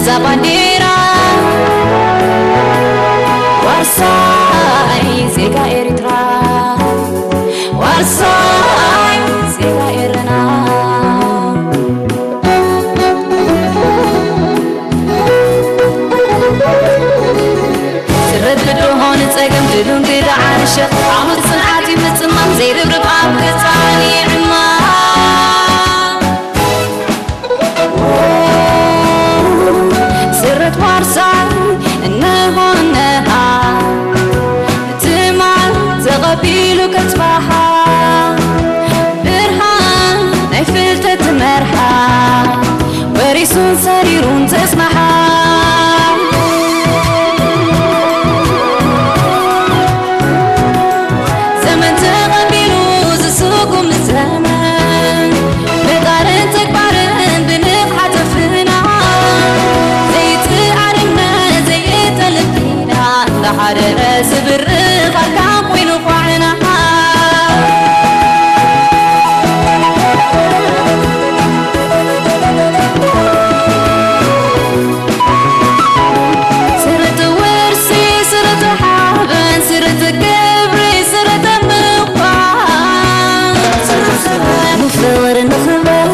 እዛ ባንዴራ ዋርሳይ ዜጋ ኤርትራ፣ ዋርሳይ ዜጋ ኤረና። ስረት ብድሆ ንጸገም ድሉን ግዳ ዓርሸ፣ ዓወት ጽንዓት እዩ ምጽማም፣ ዘይርብርብ ኣብ ገጻ ይዕማ። ስረት ዋርሳይ እነሆ እነሃ፣ ትማል ተቐቢሉ ከጽባሓ፣ ብርሃን ናይ ፍልጠት ትመርሓ፣ ወሪሱን ሰሪሩን ተጽናሓ። ዘመን ተቐቢሉ ዝስጉም ዘመን፣ ብቃልን ተግባርን ብንቕሓት ኣፍና፣ ዘይትኣርነ ዘይጠልብ ኪዳን፣ እንዳሓደረ ዝብርኽ ኣካል ኮይኑ ኳዕና። ስርት ውርሲ፣ ስርት ሓበን፣ ስርት ክብሪ፣ ስርት ምዃን። ንፍቕሪ ንኽበር፣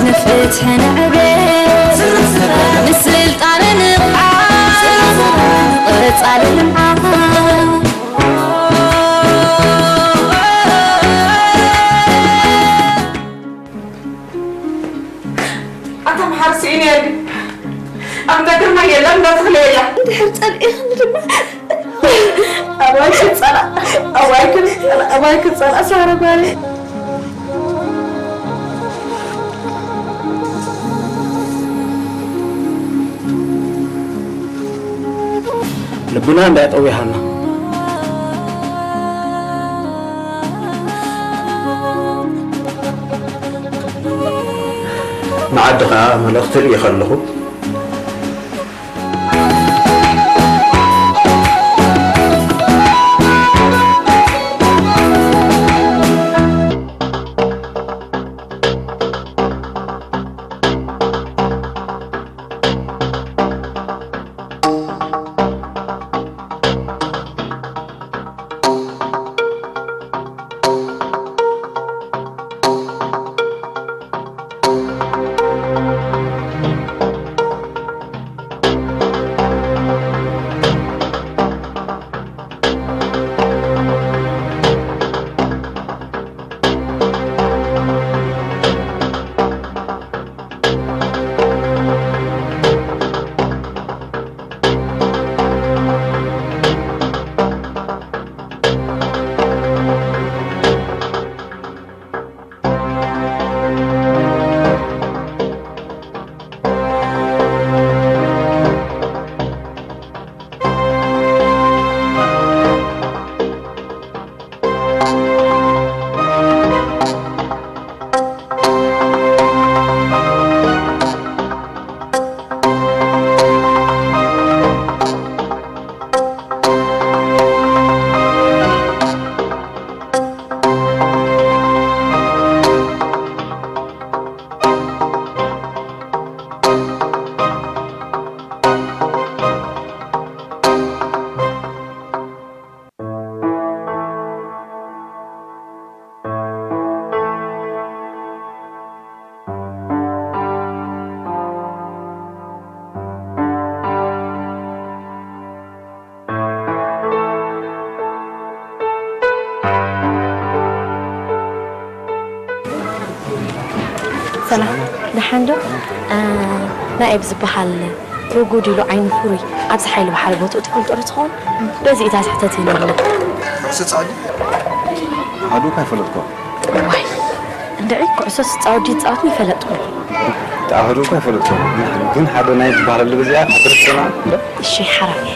ንፍትሒ ንዕቤት፣ ንስልጣነ ንቕሓት፣ ንቐጻሊ ልምዓት። ኣታ መሓር ስኢነ የለ። ኣንታ ግርማ የለ፣ ኣንታ ተኽለ የለ። እንድሕር ጸሊእኽኒ ድማ ኣባይ ክጸላእ፣ ኣባይ ክጸላእ፣ ኣባይ ክጸላእ ሳረ ጓለይ። ልብና እንዳጠዊሃና። ንዓዲ ኸኣ መልእኽቲ ልኢኸ ኣለኹ። ሰላም፣ ደሓን ዶ? እ፣ ናኤብ ዝበሃል ርጉድ ኢሉ ዓይኑ ፍሩይ ኣብዚ ሓይሊ ባሕሪ ቦትኡ ትፈልጦ ዶ ትኸውን? በዚ እታ ስሕተት እዩ ነብሎ። ኩዕሶ ጻወት ድዩ? ኣሃዱ እኳ ኣይፈለጥኩ። ዋይ፣ እንድዒ ኩዕሶ ዝጻወት ድዩ ዝጻወት ይፈለጥኩ። ኣሃዱ እኳ ኣይፈለጥኩ። ግን ሓደ ናይ ዝበሃል ኣሎ በዚኣ፣ ክርስትና እምበር። እሺ፣ ሓራይ።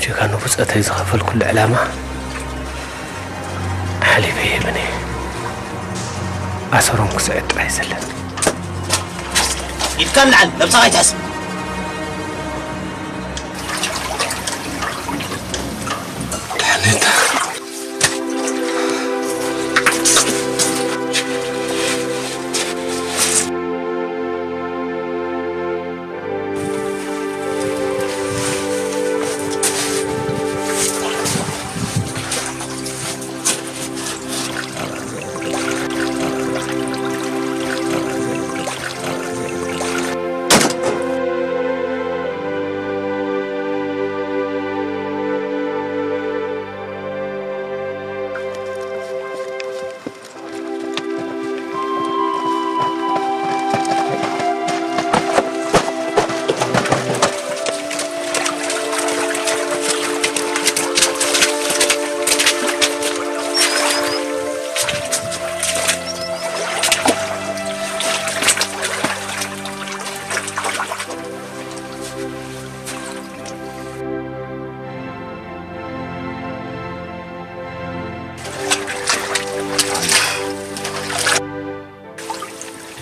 ጀጋኑ ብጾተይ ዝኸፈልኩሉ ዕላማ ሓሊፈ ይህብን እየ። ኣሰሮም ክስዕድ ጥራይ ይዘለኒ። ኢድካ ንላዕሊ፣ ነብስኻ ኣይትሕሰብ።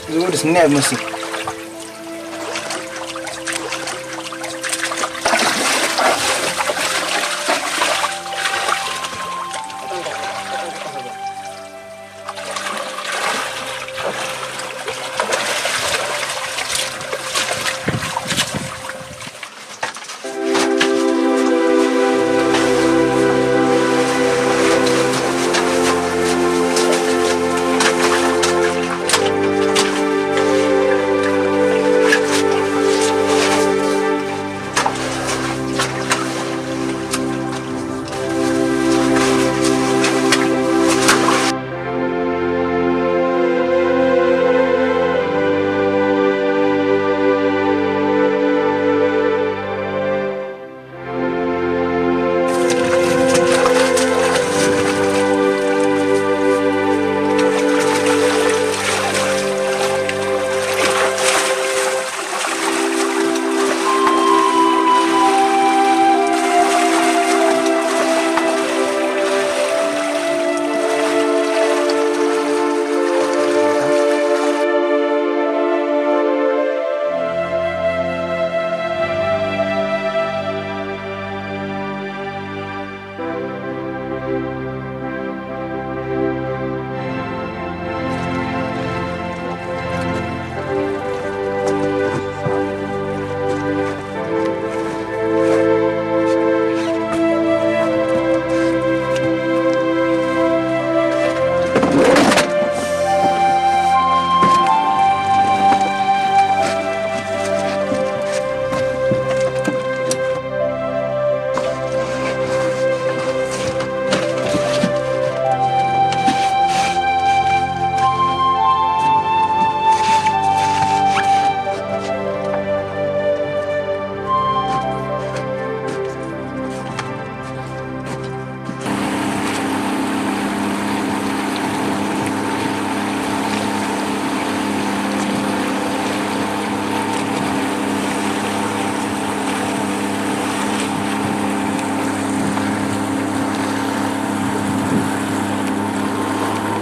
ዝወድስ እኒኣ ይመስል።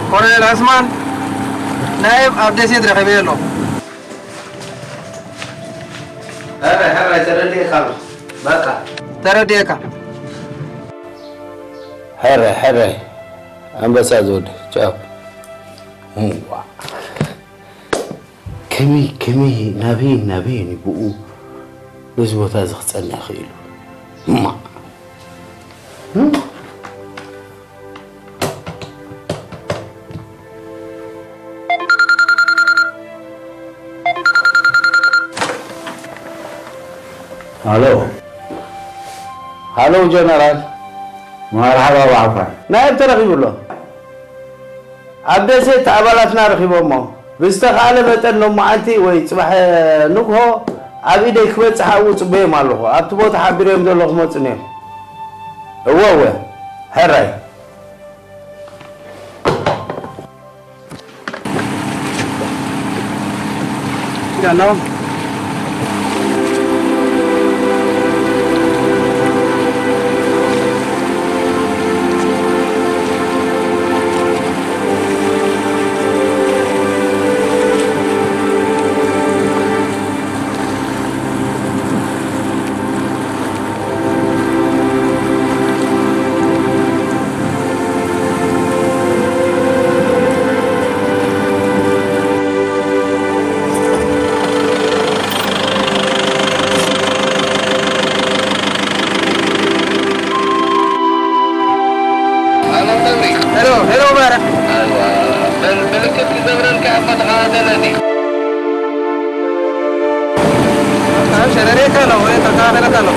ኮሎኔል ዑስማን፣ ናይብ ኣብ ደሴት ረኺበዮ ኣለኹ። ሕራይ፣ ሕራይ፣ ተረዲእካ ኣሎ። በቃ። ተረዲእካ። ሕራይ፣ ሕራይ፣ ኣንበሳ ዝወደ፣ ቻው። እዋ። ከመይ፣ ከመይ፣ ናበይ፣ ናበይ እዩ ብኡ በዚ ቦታ እዚ ክጸንሕ ክኢሉ? እማ። ሃሎ። ሃሎ ጀነራል። መርሓባ ባዕፋ። ናይብ ተረኺቡ ኣሎ። ኣብ ደሴት ኣባላትና ረኺቦሞ። ብዝተኻእለ መጠን ሎማዓንቲ ወይ ጽባሕ ንግሆ ኣብ ኢደይ ክበጽሕ ኣብኡ ጽበዮም ኣለኹ። ኣብቲ ቦታ ሓቢረዮም ዘለኹ ክመጹኒ እዮም። እወ፣ እወ። ሕራይ። ጃኖ። ሄሎ፣ ሄሎ፣ ሙባረክ። ኣይዋ፣ በል፣ ምልክት ክገብረልካ እሞ ተኸታተለኒ። ሸረሬታ ነው ወይ ተከታተለካ ነው?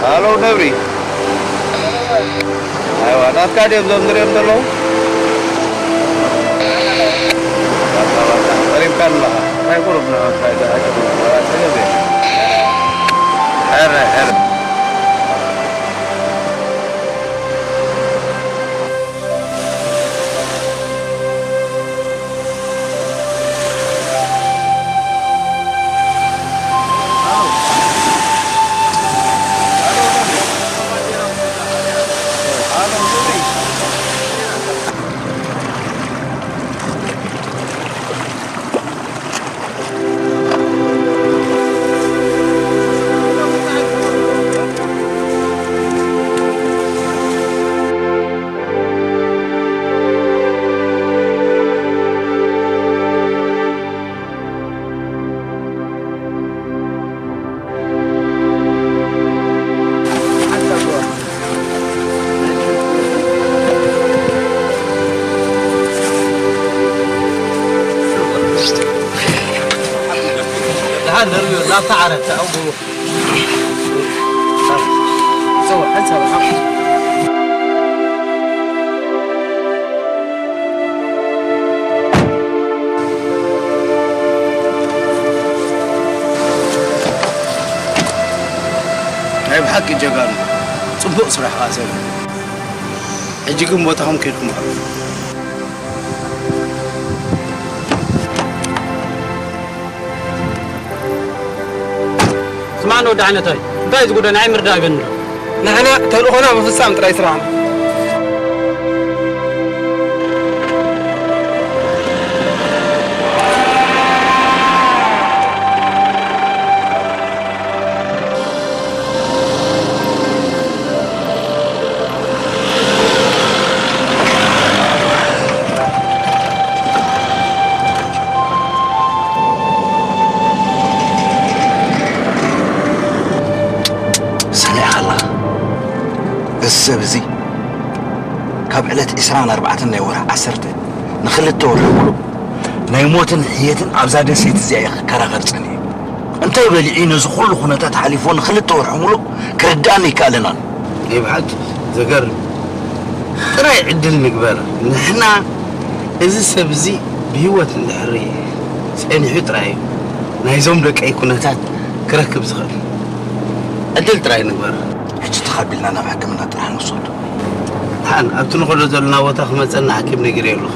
ሃሎ ነብሪ። ኣይዋ፣ ናትካ ድዮም እዞም ዝሪኦም ዘለዉ? ቀሪብካ ኣለኻ። እንታይ ቁሩብ ንዓኻ፣ እንታይ ደኣ፣ ጸገም የለን። ኧረ፣ ኧረ። ደሓን ደርብዮ፣ ላብታ ዓረብ፣ ተዐው። ናይ ብሓቂ ጀጋኑ፣ ጽቡቕ ስራሕ ኣሰብ። ሕጂ ግን ቦታኹም ከይድኩም ኣዕርፉ። ስማዕኒ ወዲ ዓይነታይ፣ እንታይ እዩ ዝጉዳይ? ንዓይ ምርዳእ ይበኒ ዶ? ንሕና ተልእኾና ምፍጻም ጥራይ ስራሕና። ሰሚዕኻ ኣለኻ? እዚ ሰብ እዚ ካብ ዕለት ዕስራን ኣርባዕተን ናይ ወርሒ ዓሰርተ ንኽልተ ወርሒ ሙሉእ ናይ ሞትን ሕየትን ኣብዛ ደሴት እዚኣ እየ ክከራኸር ጸኒሐ። እንታይ በሊዑ ነዚ ኩሉ ኩነታት ሓሊፎ ንኽልተ ወርሒ ሙሉእ ክርድኣኒ ኣይከኣለናን። ናይ ብሓቂ ዘገርም። ጥራይ ዕድል ንግበር። ንሕና እዚ ሰብ እዚ ብህይወት እንድሕሪ ጸኒሑ ጥራይ እዩ ናይዞም ደቀይ ኩነታት ክረክብ ዝኽእል። ዕድል ጥራይ ንግበር። ሕጂ ተኻቢልና ናብ ሕክምና ጥራሕ ንውሰዶ። ደሓን ኣብቲ ንኸዶ ዘለና ቦታ ክመጸና ሓኪም ነጊረዮ ኣለኹ።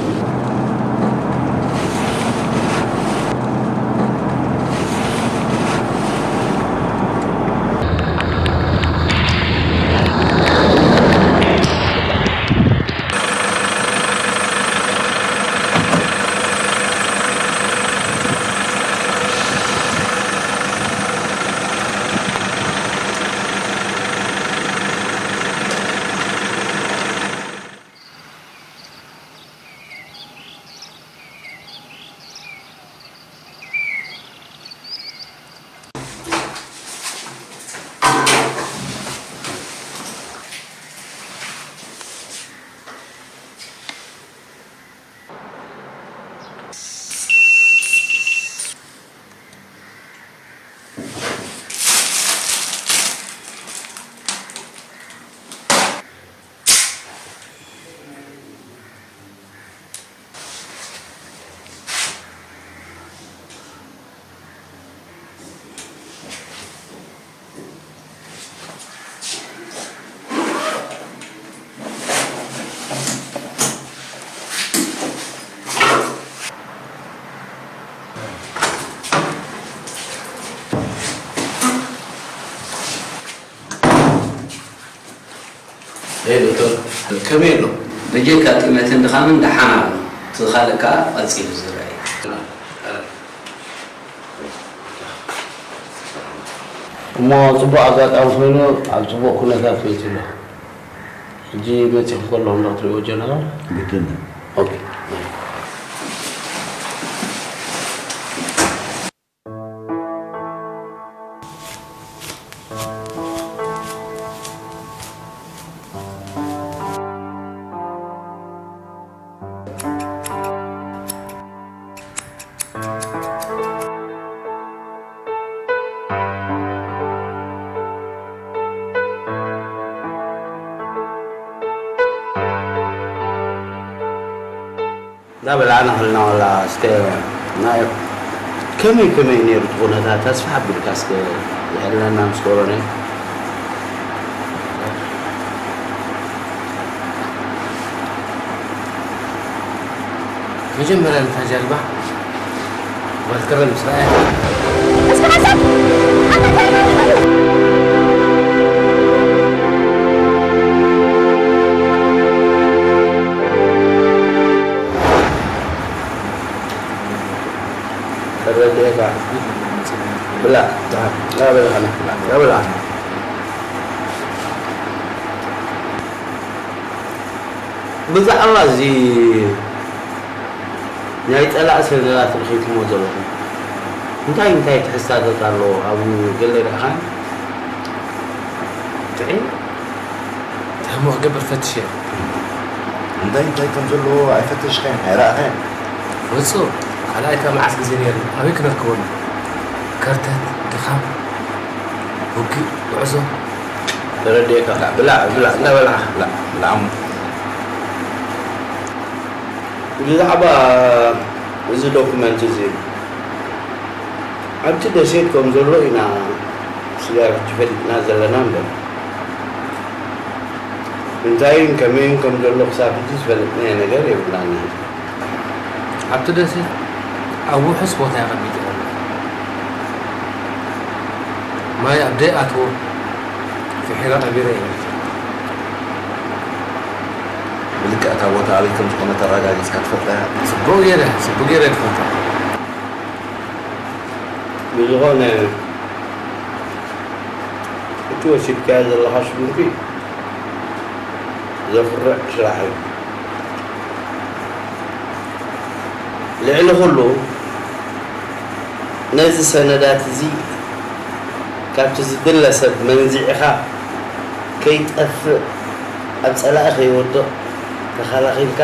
ሄይ ዶክተር፣ ከመይ ኣሎ? በጀካ ጥመትን ድኻምን ደሓን ኣሎ። እቲ ካልእ ከኣ ቀጺሉ ዝረኣይ። እሞ ጽቡቕ ኣጋጣሚ ኮይኑ ኣብ ጽቡቕ ኩነታት መጺኡ ኣሎ። ሕጂ መጺኹም ከለኹም ዶ ክትሪእዎ ጀነራል? ግድን። ኦኬ። እንዳበላዕና ከለና ዋላ እስከ ናይ ከመይ ከመይ ነይሩ እቲ ኩነታት ተስፋ ሓቢርካ እስከ ዝሕለና ምስ ኮሮና። መጀመርያ ነታ ጃልባ ጓል ከረን ምስ ረኣያ ተረዲኤካ። ብላ። ና በልኻ ና። ና በልኻ። ብዛዕባ እዚ ናይ ጸላእ ሰነዳት ረኺብኩሞ ዘለኹም እንታይ እንታይ ትሕዝታታት ኣለዎ? ኣብ ገለ ርኢኻን? ጥዒ? እንታይ እሞ ክገብር ፈትሽ እየ። እንታይ እንታይ ከም ዘለዎ ኣይፈተሽካን፣ ኣይረኣኻን። ፍጹም፣ ካልኣይካ መዓስ ግዜ ነይሩ፣ ኣበይ ክነርክበሉ? ከርተት፣ ድኻም፣ ውግእ፣ ጉዕዞ። ተረዲኤካ። ብላዕ፣ ብላዕ፣ እንዳበላዕኻ። ብላዕ፣ ብላዕ እሞ። ብዛዕባ እዚ ዶኩመንት እዚ፣ ኣብቲ ደሴት ከም ዘሎ ኢና ስጋብ ሕጂ ፈሊጥና ዘለና እምበር፣ እንታይን ከመይን ከም ዘሎ ክሳብ ሕጂ ዝፈለጥናዮ ነገር የብልናን። ኣብቲ ደሴት ኣብ ውሑስ ቦታ እዩ ኣቐሚጥዎ ዘሎ። ማይ ኣብ ደይኣትዎ ፍሒራ ቀቢረ እየ። ብልክዕ እታ ቦታ ኣበይ ከም ዝኾነት ኣረጋጊጽካ ትፈልጣ ኢኻ? ጽቡቕ ገይረ፣ ጽቡቕ ገይረ እየ ዝፈልጣ። ብዝኾነ፣ እቲ ወሲድካዮ ዘለኻ ስጉምቲ ዘኹርዕ ስራሕ እዩ። ልዕሊ ኩሉ፣ ነዚ ሰነዳት እዚ ካብቲ ዝድለ ሰብ መንዚዕኻ ከይጠፍእ፣ ኣብ ጸላኢ ከይወድቕ ተኸላኺልካ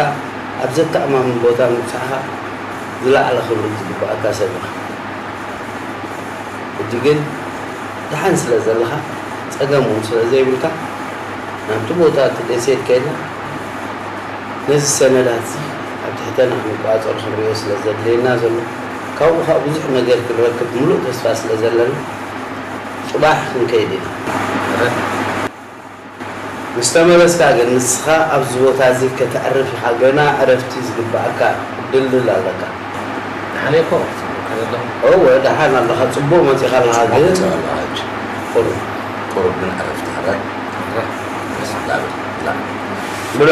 ኣብ ዘተኣማምን ቦታ ምብጻሕኻ ዝለዓለ ክብሪ ዝግብኣካ ሰብ ኢኻ። ሕጂ ግን ደሓን ስለ ዘለኻ፣ ጸገም እውን ስለ ዘይብልካ፣ ናብቲ ቦታ እቲ ደሴት ከይድና ነዚ ሰነዳት እዚ ኣብ ትሕተና ክንቆጻጸሮ ክንሪኦ ስለ ዘድልየና ዘሎ፣ ካብኡ ኸኣ ብዙሕ ነገር ክንረክብ ምሉእ ተስፋ ስለ ዘለና፣ ጽባሕ ክንከይድ ኢና። ምስ ተመለስካ ግን ንስኻ ኣብዚ ቦታ እዚ ከተዕርፍ ኢኻ። ገና ዕረፍቲ ዝግብኣካ ድልድል ኣለካ። ደሓነይ እኮ፣ ጽቡቕ ከይደ ኣለኹ። እወ፣ ደሓን ኣለኻ። ጽቡቕ መጺኻ ኣለኻ። ጽቡቕ ግን መጺኻ ኣለኻ ሕጂ። ቁሩብ። ቁሩብ ግን ዕረፍቲ፣ ሕራይ። ሕራይ። በስ፣ ላበል፣ ላበል። ብሎ።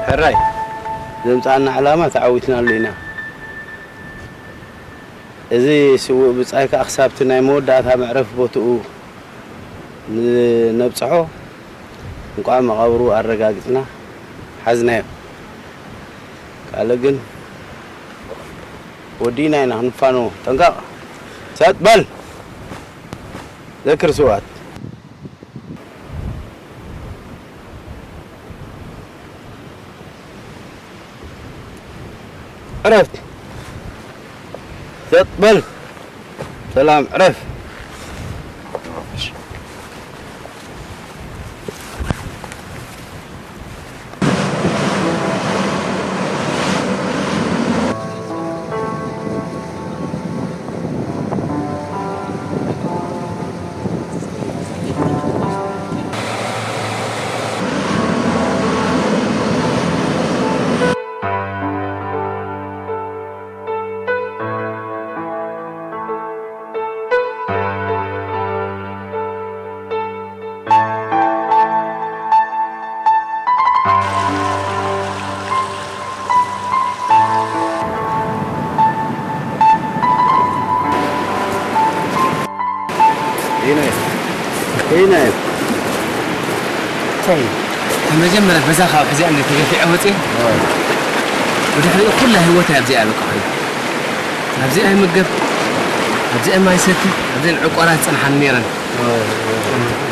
ሕራይ ዘምጻኣና ዕላማ ተዓዊትናሉ ኢና። እዚ ስዉእ ብጻይ ከኣ ክሳብቲ ናይ መወዳእታ መዕረፊ ቦትኡ ንነብጽሖ እንቋዕ መቓብሩ ኣረጋጊጽና ሓዝናዮ። ኣለ ግን ወዲና ኢና ክንፋነዎ። ጠንቀቕ። ሰጥ በል። ዘክር ስውኣት። ዕረፍት። ሰጥ በል። ሰላም ዕረፍ። መጀመርያ በዛ ካብ ሕዚኣ እንደ ተገፊዐ ወፅእ ብድሕሪኡ ኩላ ህይወት ኣብዚኣ በቃ ኣብዚኣ ይምገብ ኣብዚኣ ማይ ሰቲ ኣብዚአን ዕቆራት ፀንሓን ነይረን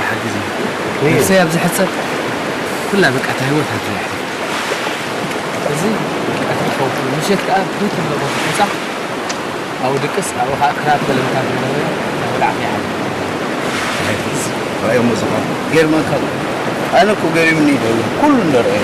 ሓግዚ ነብሰይ ኣብዚ ሕፀብ ኩላ በቃ እታ ህይወት ኣብዚኣ እዚ በቃ ትኸውን ምሸት ከዓ ቡት ብሎ ቦታ ሕፃ ኣብኡ ድቅስ ኣብኡ ከዓ ክራር በለምካ ዝነበረ እናበላዕካ ይሓድር። ራእዮሞ ዝኻ ገርመካ ኣነ እኮ ገሪምኒ ይደሉ ኩሉ እንደረአዩ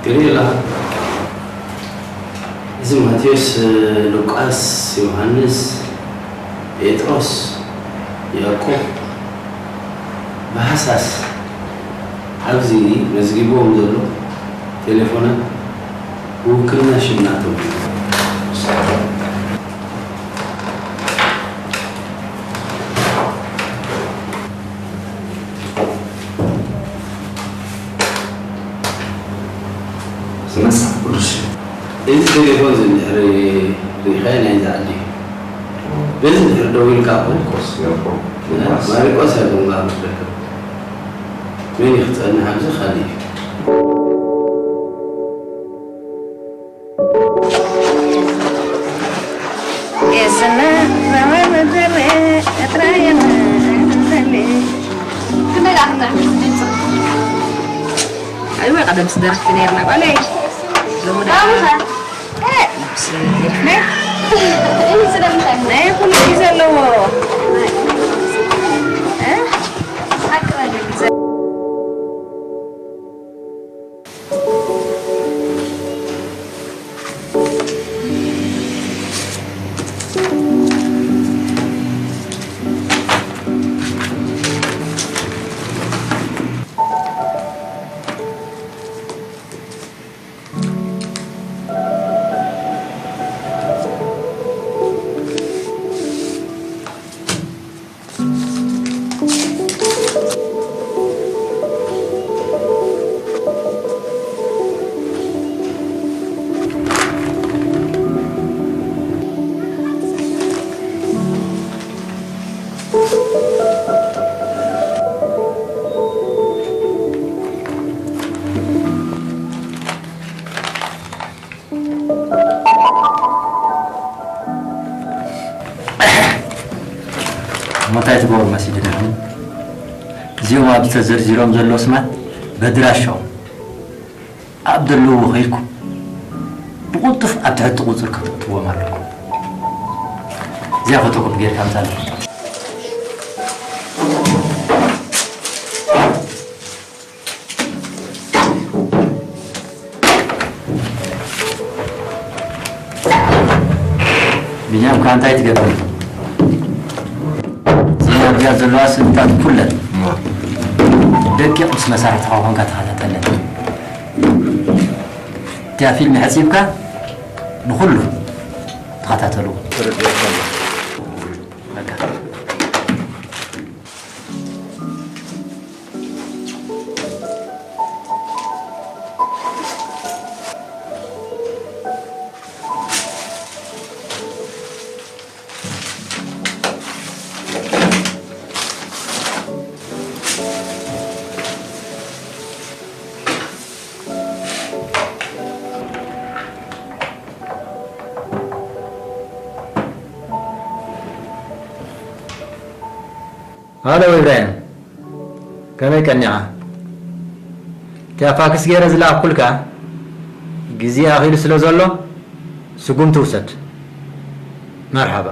ገሊላ እዚ ማቴዎስ፣ ሉቃስ፣ ዮሃንስ፣ ጴጥሮስ፣ ያዕቆብ፣ ብሃሳስ ኣብዚ መዝጊብዎም ዘሎ ቴሌፎናት ብውክልና ሽም ናቶም እዩ። እዚ መጽሓፍ ቅዱስ እዩ። እዚ ቴሌፎን እዚ እንድሕሪ ርኢኻዮ ናይዚ ዓዲ እዩ። በዚ እንድሕሪ ደዊልካ እኮ ማሪቆስ እያ ቡንጋ ክትረክብ። መን እዩ ክጸንሕ ኣብዚ ካልእ እዩ። ኣይወ ቀደም ስደርፊ ነርና ጓለይ ሎሚ ናይ ኩሉ እዩ ዘለዎ እንታይ ትገብሩ መሲልኩም? እዚኦም ኣብ ዝተዘርዚሮም ዘለዉ ስማት በድራሻኦም ኣብ ዘለዉ ከይድኩም ብቕልጡፍ ኣብ ትሕቲ ቁፅፅር ከተእትዎም ኣለኩም። እዚኣ ፎቶኮፒ ጌርካ ኣምፃለይ። ቢንያም፣ ከ እንታይ ትገብር? እዚን ኣብዚኣ ዘለዋ ስእልታት ኩለን ደቂቕ ምስ መሳርሕትኻ ኮንካ ተኸታተለን። እቲኣ ፊልም ሕጺብካ ንኹሉ ተኸታተልዎ። በቃ። ሃሎ ኢብራሂም፣ ከመይ ቀኒኻ? እቲኣ ፋክስ ገይረ ዝለኣኩልካ ግዜ ኣኺሉ ስለ ዘሎ ስጉምቲ ውሰድ። መርሓባ።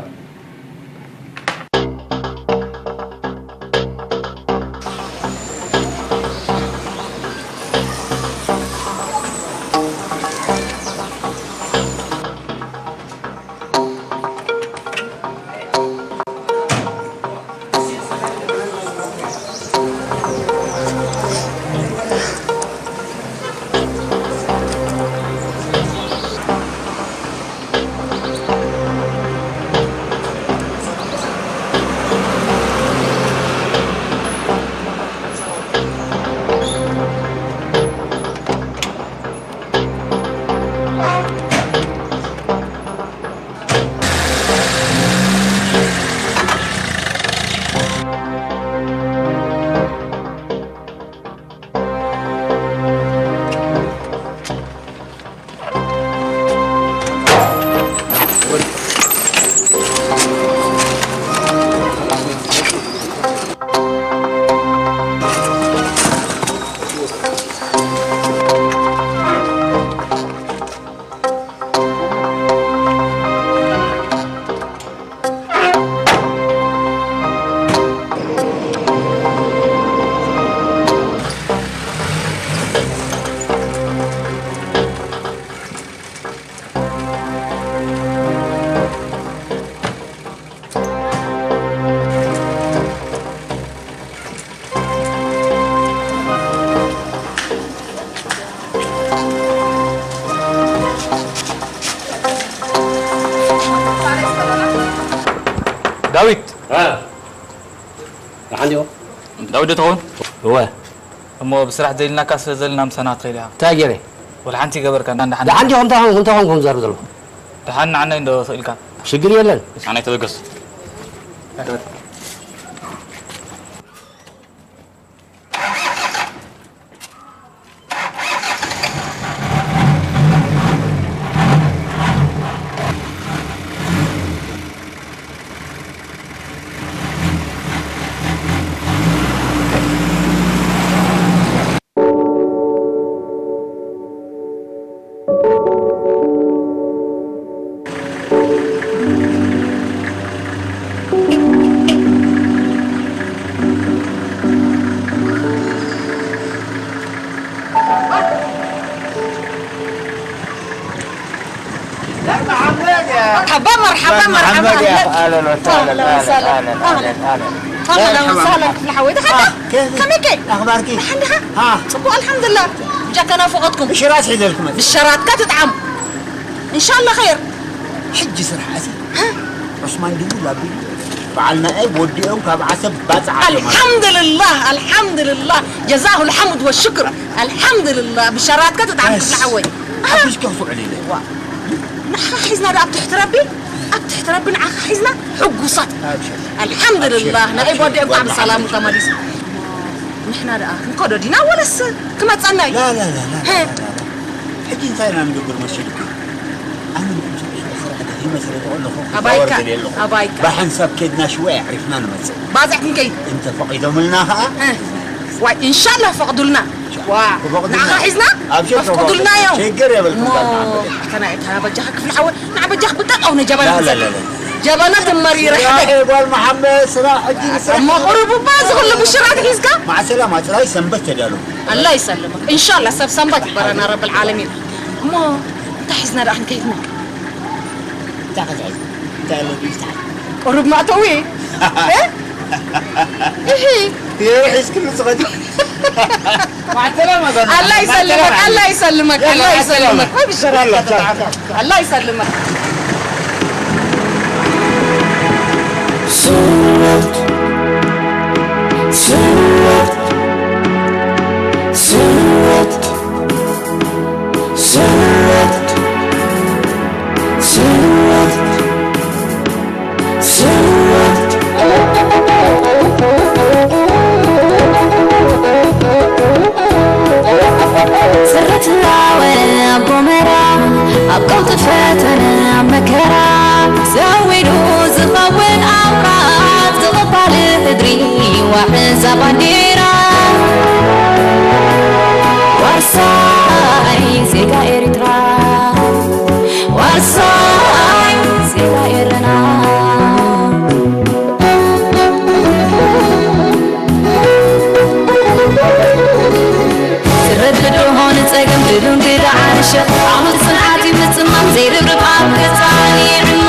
ዳዊት! እ። ደሓን ዲኹም? ዳዊት ዶ ትኸውን? እወ። እሞ ብስራሕ ዘይልናካ ስለ ዘለና ምሳና ክትኸይድ ኢኻ። እንታይ ገይረ? ወላ ሓንቲ ይገበርካ፣ እንዳ ደሓን። ደሓን ዲኹም? እንታይ ኾንኩም? እንታይ ኾንኩም ዘርብ ዘለኹም? ደሓን ንዓናይ እንዶ ስቕ ኢልካ። ሽግር የለን። ንዓናይ ተበገስ። مرحبا، مرحبا، مرحبا، مرحبا. أهلًا وسهلًا، أهلًا، أهلًا، أهلًا. أهلًا وسهلًا، ክፍለ ሓወይ። ደሓን ዲኻ? ከመይ ከ? ኣኽባርኪ? ደሓን ዲኻ? ጽቡቕ፣ ኣልሓምዱሊላህ። ብጃካ ናፍቖትኩም። ብሽራት ሒዘልኩም መጽእ። ብሸራትካ ትጥዓም። ኢንሻላህ ኸይር። ሕጂ ስራሕ ኣትየ። ዑስማን ድውል ኣቢሉ በዓል ናኤብ ወዲኦም ካብ ዓሰብ ባጽዓ ኣልሓምዱልላህ፣ ኣልሓምዱልላህ። ጀዛሁል ሓምድ ወሽክር። ኣልሓምዱልላህ። ብሸራትካ ትጥዓም ክፍለ ሓወይ። ሓፊዝኪ ክትውዕሊ ኢለ። ዋ። ንዓኻ ሒዝና ደኣ ኣብ ትሕቲ ረቢ፣ ኣብ ትሕቲ ረቢ ንዓኻ ሒዝና ሕጉሳት። ኣብሽር። ኣልሓምዱልላህ። ኣብሽር፣ ናይ ኣብሽር፣ ጓል ብሰላሙ መሓመድ። ተመሊሱ። ንሕና ደኣ ክንከዶ ዲና ወለስ ክመጸና እዩ? ላ፣ ላ፣ ላ፣ ላ፣ ሄ። ላ፣ ላ፣ ላ። ሕጂ እንታይ ኢና ንገብር መሲልኪ? ኣነ ንዕኡ ስራሕ መስረቱ ኣለኹ ኣባይካ ክዛወር ደልየ ኣለኹ። ኣባይካ ብሓንሳብ ከድና ሽወ ኣዕሪፍና ንመፅእ። ባፅዕ ክንከይድ እንተ ፈቒዶምልና ኸዓ እ፣ ዋይ እንሻላ ፈቕዱልና ዋ ክፈቕዱልና። ንዓኻ ሒዝና ኣብሽር ከፍቅዱልና እዮም ችግር የብልኩም እሞ ዳና ሓመድ። ከናይ ተበጃኻ ክፍሊ ሓወ ንዓበጃኽ ብጠጣው ነጀባና ላ፣ ላ፣ ንሰድ ላ፣ ላ። ጀባና ተመሪረ ስራሕ ሕደ እየ ጓል መሓመድ፣ ስራሕ ሕጂ ንስራሕ። እሞ ቁሩብ እባ ዝኽሉ ብሽራት ሒዝካ ማዕሰላ ማፅራይ ሰንበት ተዳሉ። ኣላ ይሰልምክ እንሻላ ሰብ ሰንበት ይበረና ረብል ዓለሚን እሞ እንታይ ሒዝና ደኣ ክንከይድና እንታይ ከትሕዝ እንታይ ኣሎ ድዩ ዝተሓዝ? ቁሩብ ማእተዊ እ? እሂ የሩ ሒዝክሉ ዝኸዲ። ማዕተላ ማዘና። ኣላ ይሰልመክ ኣላ ይሰልመክ ኣላ ይሰልመክ ወይ ብሽራት ኣላ ይሰልመክ ስረት ስረት ስረት ስረት ስረት ስረት ስርትላወ ኣብ ጎመራ ኣብ ቀውጢ ፈተነ ኣብ መከራ ዘዊዱ ዝኸውን ኣውራት ዝቕባል ህድሪ ዋሕዛ ባንዴራ ዋርሳይ ዜጋ ኤርትራ ዋርሳይ ዜጋ ኤርና ስረድዶ ሆነ ጸገም ድሉን ግዳ ዓንሸ ኣሁን ጽንዓት ምጽማም ዘይርብርብ ኣብ ገጻን ይዕማ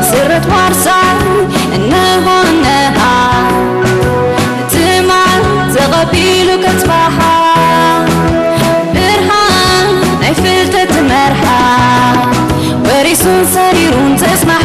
ስረት ዋርሳይ እንሆነሃ ትማል ተቐቢሉ ከጽባሓ ብርሃን ናይ ፍልጠት መርሓ ወሪሱን ሰሪሩን ተጽናሕ